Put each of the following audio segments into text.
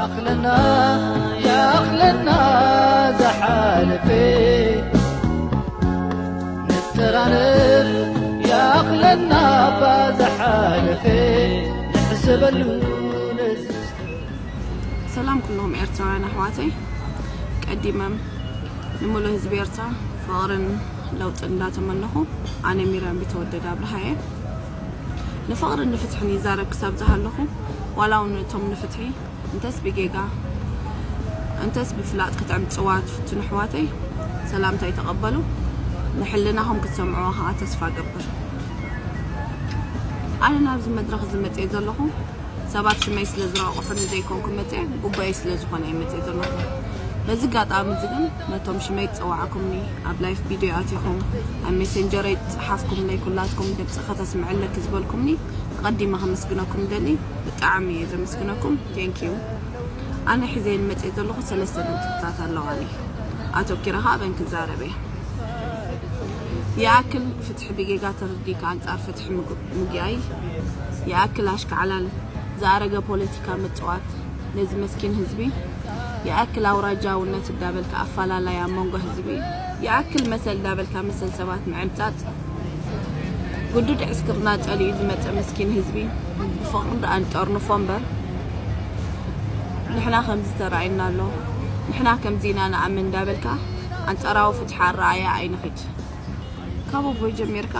ياخلنا ياخلنا زحالفي نترانف ياخلنا بازحالفي نحسبلو نزستو ሰላም ኩሎም ኤርትራውያን ኣሕዋተይ። ቀዲመም ንምሉእ ህዝቢ ኤርትራ ፍቕርን ለውጥን እንዳተመነኹ፣ ኣነ ሚራም ቢተወደድ ኣብርሃየ። ንፍቕርን ንፍትሕን ይዛረብ ክሳብ ዝሃለኹ፣ ዋላ እውን እቶም ንፍትሒ እንተስ ብጌጋ እንተስ ብፍላጥ ክትዕምጽዋ ትፍትኑ ኣሕዋተይ፣ ሰላምታይ ተቐበሉ። ንሕልናኹም ክትሰምዕዋ ከዓ ተስፋ ገብር። ኣነ ናብዚ መድረኽ እዚ መፅየ ዘለኹ ሰባት ሽመይ ስለ ዝረቑሑኒ ዘይኮንኩ መፅየ፣ ጉባኤ ስለ ዝኾነ እየ መፅየ ዘለኹ። በዚ ኣጋጣሚ እዚ ግን ነቶም ሽመይ ዝፀዋዕኩምኒ፣ ኣብ ላይፍ ቪድዮ ኣቲኹም ኣብ ሜሴንጀረይ ዝፀሓፍኩምለይ ኩላትኩም ድምፂ ከተስምዕለኪ ዝበልኩምኒ ኣቐዲመ ከመስግነኩም ደሊ። ብጣዕሚ እየ ዘመስግነኩም። ቴንኪዩ። ኣነ ሒዘየን መፅየ ዘለኹ ሰለስተ ነጥብታት ኣለዋኒ። ኣተኪረ ከዓ በን ክዛረብ እየ። ይኣክል ፍትሒ ብጌጋ ተረዲእካ ኣንጻር ፍትሒ ምግ- ምግያይ፣ ይኣክል ኣሽካዕላል ዝኣረገ ፖለቲካ ምጽዋት ነዚ መስኪን ህዝቢ፣ ይኣክል ኣውራጃውነት እንዳበልካ ኣፋላላይ ኣብ መንጎ ህዝቢ፣ ይኣክል መሰል እንዳበልካ መሰል ሰባት ምዕምጻጽ፣ ግዱድ ዕስክርና ጸሊኡ ዝመጸ መስኪን ህዝቢ ብፍቕሪ ደኣ ንጠርንፎ እምበር ንሕና ከምዚ ተራእየና ኣሎ፣ ንሕና ከምዚ ኢና ንኣምን እንዳበልካ ኣንጻራዊ ፍትሒ ኣረኣእያ ኣይንኺድ። ካብ ኣቦይ ጀሚርካ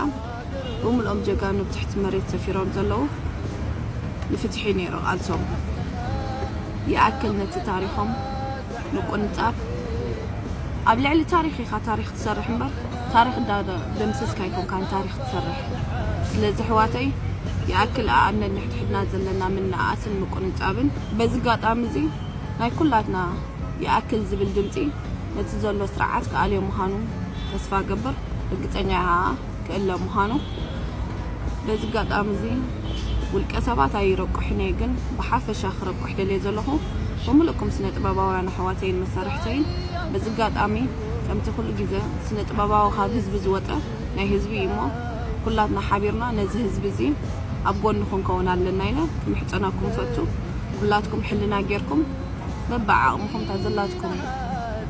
ብምልኦም ጀጋኑ ኣብ ትሕቲ መሬት ሰፊሮም ዘለዉ ንፍትሒ ነይሩ ቃልሶም። ይኣክል ነቲ ታሪኾም ምቁንጻብ። ኣብ ልዕሊ ታሪኽ ኢኻ ታሪኽ ትሰርሕ እምበር ታሪኽ እንዳ ደምሰስካ ኣይኮንካን ታሪኽ ትሰርሕ። ስለዚ ኣሕዋተይ ይኣክል ኣኣነ ንሕድሕድና ዘለና ምንኣኣስን ምቁንጻብን። በዚ ኣጋጣሚ እዚ ናይ ኩላትና ይኣክል ዝብል ድምጺ ነቲ ዘሎ ስርዓት ክኣልዮ ምዃኑ ተስፋ እገብር። ርግጸኛ እየ ክእለ ምዃኑ። በዚ ኣጋጣሚ እዚ ውልቀ ሰባት ኣይረቁሕን እየ፣ ግን ብሓፈሻ ክረቁሕ ደልየ ዘለኹ ብምልእኩም ስነ ጥበባውያን ኣሕዋተይን መሳርሕተይን። በዚ ኣጋጣሚ ከምቲ ኩሉ ግዜ ስነ ጥበባዊ ካብ ህዝቢ ዝወፀ ናይ ህዝቢ እዩ እሞ ኩላትና ሓቢርና ነዚ ህዝቢ እዚ ኣብ ጎንኹም ከውን ኣለና ኢለ ክምሕፀነኩም ፈቱ። ኩላትኩም ሕልና ጌርኩም በብዓቕምኹም እታ ዘላትኩም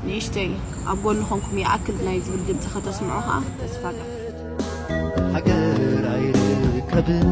ንእሽተይ ኣብ ጎኒ ኾንኩም ይኣክል ናይ ዝብል ድምፂ ከተስምዑ ኸዓ ተስፋ እገብር። ሃገር ኣይርከብን